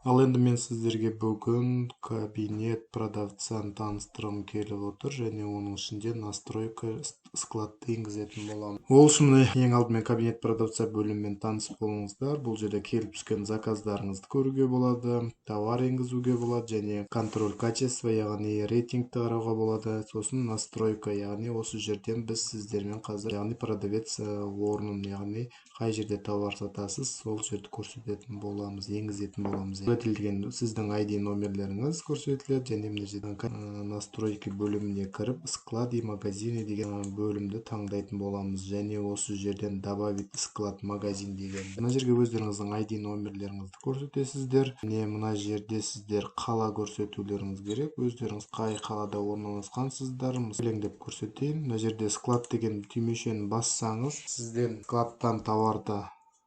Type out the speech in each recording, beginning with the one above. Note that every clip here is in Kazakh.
Ал енді мен сіздерге бүгін кабинет продавцаны таныстырғым келіп отыр және оның ішінде настройка складты енгізетін боламын. Ол үшін міне, ең алдымен кабинет продавца бөлімімен таныс болыңыздар. Бұл жерде келіп түскен заказдарыңызды көруге болады, товар енгізуге болады және контроль качества, яғни рейтингті қарауға болады. Сосын настройка, яғни осы жерден біз сіздермен қазір, яғни продавец орнын, яғни қай жерде товар сатасыз, сол жерді көрсететін боламыз, енгізетін боламыз. Деген сіздің ID номерлеріңіз көрсетіледі және мына жерден настройки бөліміне кіріп, склады и магазины деген бөлімді таңдайтын боламыз және осы жерден добавить склад магазин деген мына жерге өздеріңіздің ID номерлеріңізді көрсетесіздер. Және мына жерде сіздер қала көрсетулеріңіз керек, өздеріңіз қай қалада орналасқансыздар. Деп көрсетейін. Мына жерде склад деген түймешені бассаңыз, сізден складтан товарды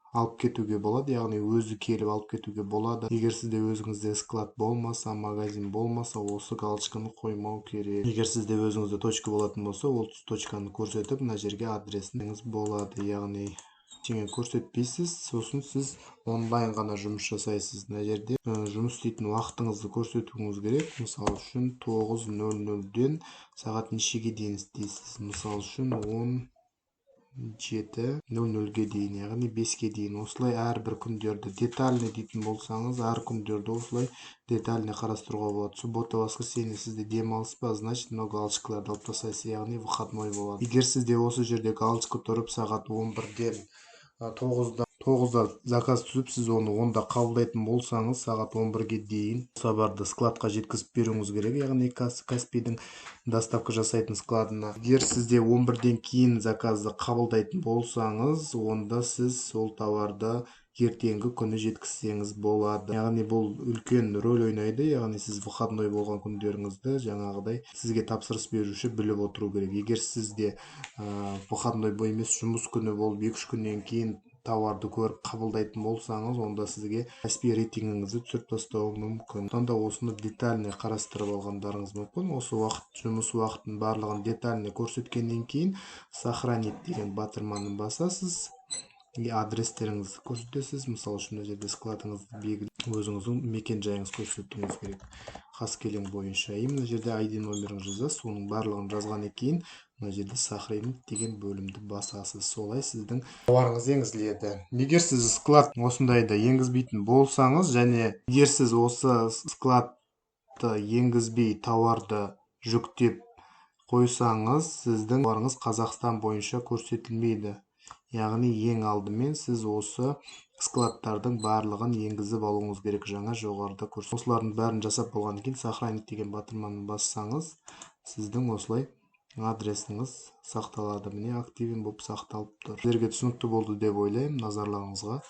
алып кетуге болады, яғни өзі келіп алып кетуге болады. Егер сізде өзіңізде склад болмаса, магазин болмаса, осы галочканы қоймау керек. Егер сізде өзіңізде точка болатын болса, ол точканы көрсетіп, мына жерге адресіңіз болады, яғни ештеңе көрсетпейсіз. Сосын сіз онлайн ғана жұмыс жасайсыз. Мына жерде жұмыс істейтін уақытыңызды көрсетуіңіз керек. Мысалы үшін, 9:00-ден сағат нешеге дейін істейсіз? Мысалы үшін, 17:00-ге дейін, яғни 5-ке дейін. Осылай әрбір күндерді детальный дейтін болсаңыз, әр күндерді осылай детальный қарастыруға болады. Суббота, воскресенье сізде демалыс па? Значит, мынау галочкаларды алып тастайсыз, яғни выходной болады. Егер сізде осы жерде галочка тұрып, сағат 11-ден 9-да заказ түсіп, сіз оны 10-да қабылдайтын болсаңыз, сағат 11-ге дейін товарды складқа жеткізіп беруіңіз керек, яғни Каспийдің доставка жасайтын складына. Егер сізде 11-ден кейін заказды қабылдайтын болсаңыз, онда сіз сол товарды ертеңгі күні жеткізсеңіз болады. Яғни бұл үлкен рөл ойнайды, яғни сіз выходной болған күндеріңізді жаңағыдай сізге тапсырыс беруші біліп отыру керек. Егер сізде выходной емес, жұмыс күні болып, 2-3 күннен кейін тауарды көріп қабылдайтын болсаңыз, онда сізге Каспи рейтингіңізді түсіріп тастауы мүмкін. Сондықтан да осыны детальный қарастырып алғандарыңыз мүмкін. Осы уақыт, жұмыс уақытын барлығын детальный көрсеткеннен кейін, сохранить деген батырманы басасыз и адрестеріңізді көрсетесіз. Мысалы үшін, мына жерде складыңызды белгілеп, өзіңіздің мекен жайыңызды көрсетуіңіз керек Қаскелең бойынша. И мына жерде ID номеріңізді жазасыз. Оның барлығын жазғаннан кейін мына жерде сохранить деген бөлімді басасыз. Солай сіздің тауарыңыз енгізіледі. Егер сіз склад осындайды енгізбейтін болсаңыз және егер сіз осы складты енгізбей, тауарды жүктеп қойсаңыз, сіздің тауарыңыз Қазақстан бойынша көрсетілмейді. Яғни ең алдымен сіз осы складтардың барлығын енгізіп алуыңыз керек. Жаңа жоғарыда осылардың бәрін жасап болғаннан кейін, сохранить деген батырманы бассаңыз, сіздің осылай адресіңіз сақталады. Міне, активен болып сақталып тұр. Сіздерге түсінікті болды деп ойлаймын. Назарларыңызға.